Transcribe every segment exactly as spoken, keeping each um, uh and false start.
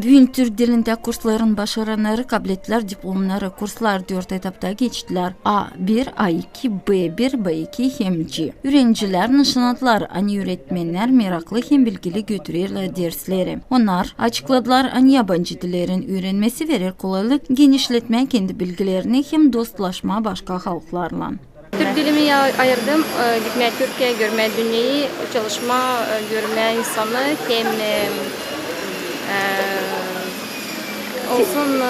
Büün türk dilindä kursların başarannarı kabletlär diplomnarı. Kurslar dört etapta geçtilär: A bir, A iki, B bir, B iki hem C. Üürenicilär nışannadılar, ani üüretmennär meraklı hem bilgili götürerlär dersleri. Onnar açıkladılar, ani yabancı dillerin üürenmesi verer kolaylık genişletmää kendi bilgilerini hem dostlaşmaa başka halklarlan. Türk dilimi ya-, ayırdım, e, gitmää Türkiyeyä, görmää dünneyi, çalışmaa, e, görmää insanı hem, e, e, olsun,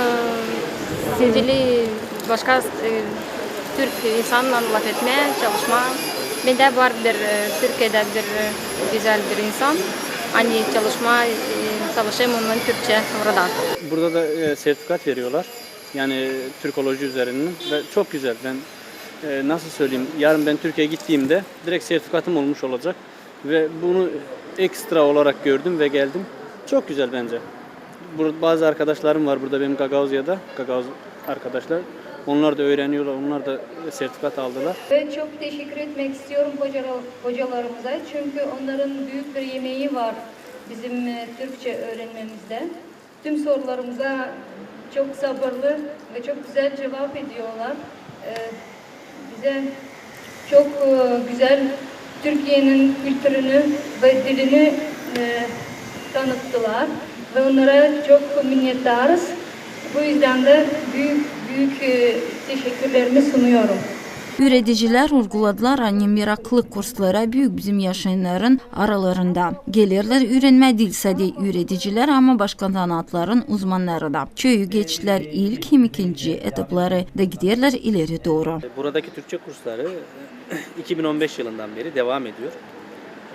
e, dili başka, e, türk insannan lafetmää, çalışmaa. Bendä var bir, e, Türkiyedä bir, e, gözäl bir insan, ani çalışmaa, e, çalışêrım onunnan türkçä burada. Burada da, e, sertifikat veriyorlar. Yani Türkoloji üzerine ve çok güzel. Ben, e, nasıl söyleyeyim, yarın ben Türkiye'ye gittiğimde direkt sertifikatım olmuş olacak ve bunu ekstra olarak gördüm ve geldim. Çok güzel bence. Bur- bazı arkadaşlarım var burada benim Gagauziya'da, Gagauz arkadaşlar. Onlar da öğreniyorlar, onlar da sertifikat aldılar. Ben çok teşekkür etmek istiyorum hocalar- hocalarımıza. Çünkü onların büyük bir emeği var bizim, e, Türkçe öğrenmemizde. Tüm sorularımıza çok sabırlı ve çok güzel cevap ediyorlar. E, bize çok, e, güzel Türkiye'nin kültürünü ve dilini, e, tanıttılar ve onlara çok minnettarız. Bu yüzden de büyük, büyük, e, teşekkürlerimi sunuyorum. Üüredicilär urguladılar, ani meraklı kurslara büük bizim yaşayannarın aralarında gelerlär üürenmää diil sade üüredicilär, ama başka zanaatların uzmannarı da. Çoyu geçtilär ilk hem ikinci etapları da giderlär ileri dooru. Buradaki Türkçe kursları iki bin on beş yılından beri devam ediyor.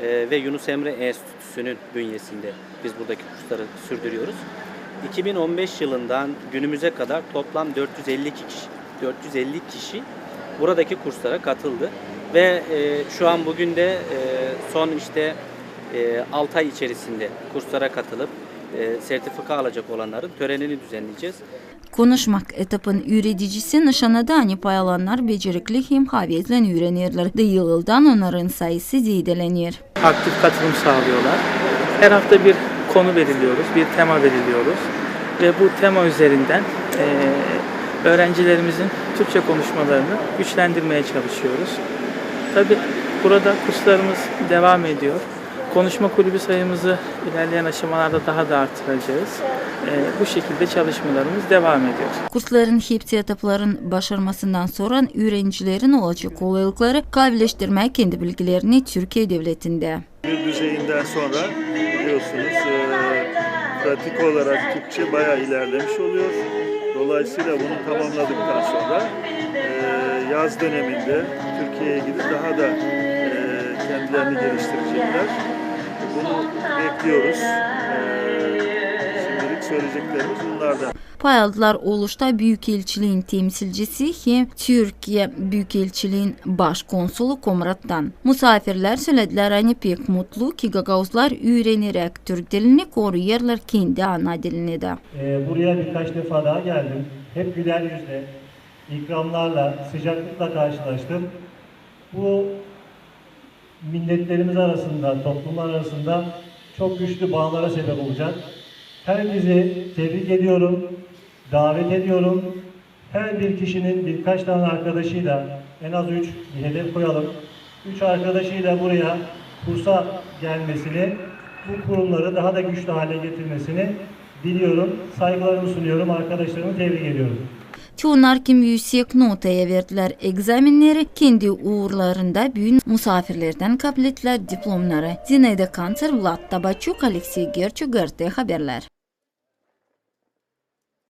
Ee, ve Yunus Emre Enstitüsü'nün bünyesinde biz buradaki kursları sürdürüyoruz. iki bin on beş yılından günümüze kadar toplam dört yüz elli iki kişi, dört yüz elli kişi buradaki kurslara katıldı ve, e, şu an bugün de, e, son işte, e, altı ay içerisinde kurslara katılıp, e, sertifika alacak olanların törenini düzenleyeceğiz. Konuşmak etapın üüredicisi nışannadı, ani pay alannar becerikli hem havezlän üürenerlär, da yıldan onnarın sayısı zeedelener. Aktif katılım sağlıyorlar. Her hafta bir konu belirliyoruz, bir tema belirliyoruz ve bu tema üzerinden, e, öğrencilerimizin Türkçe konuşmalarını güçlendirmeye çalışıyoruz. Tabii burada kurslarımız devam ediyor. Konuşma kulübü sayımızı ilerleyen aşamalarda daha da artıracağız. E, bu şekilde çalışmalarımız devam ediyor. Kursların hepsi etapların başarmasından sora üürenicilerin olacek kolaylıkları kavileştirmää kendi bilgilerini Türkiye devletindä. Bir düzeyinden sonra biliyorsunuz, e, pratik olarak Türkçe bayağı ilerlemiş oluyor. Dolayısıyla bunu tamamladıktan sonra, e, yaz döneminde Türkiye'ye gidip daha da, e, kendilerini geliştirecekler. Bunu bekliyoruz. E, şimdilik söyleyeceklerimiz bunlardan. Pay aldılar oluşta Büyükelçiliin temsilcisi hem Türkiye Büyükelçiliin baş konsulu Komrattan. Musaafirlär söledilär, ani pek mutlu, ki gagauzlar üüreneräk türk dilini koruyêrlar kendi ana dilini dä. E, buraya birkaç defa daha geldim. Hep güler yüzle, ikramlarla, sıcaklıkla karşılaştım. Bu milletlerimiz arasında, toplumlar arasında çok güçlü bağlara sebep olacak. Herkesi tebrik ediyorum, davet ediyorum. Her bir kişinin birkaç tane arkadaşıyla, en az üç, bir hedef koyalım. Üç arkadaşıyla buraya kursa gelmesini, bu kurumları daha da güçlü hale getirmesini diliyorum. Saygılarımı sunuyorum, arkadaşlarımı tebrik ediyorum. Çoyunnar, kim üüsek notaya verdilär egzamenneri, kendi uurlarında büün musaafirlerdän kablettilär diplomnarı. Zinaida Kanţer, Vlad Tabaçuk, Aleksey Gerçuk, GRT Haberlär.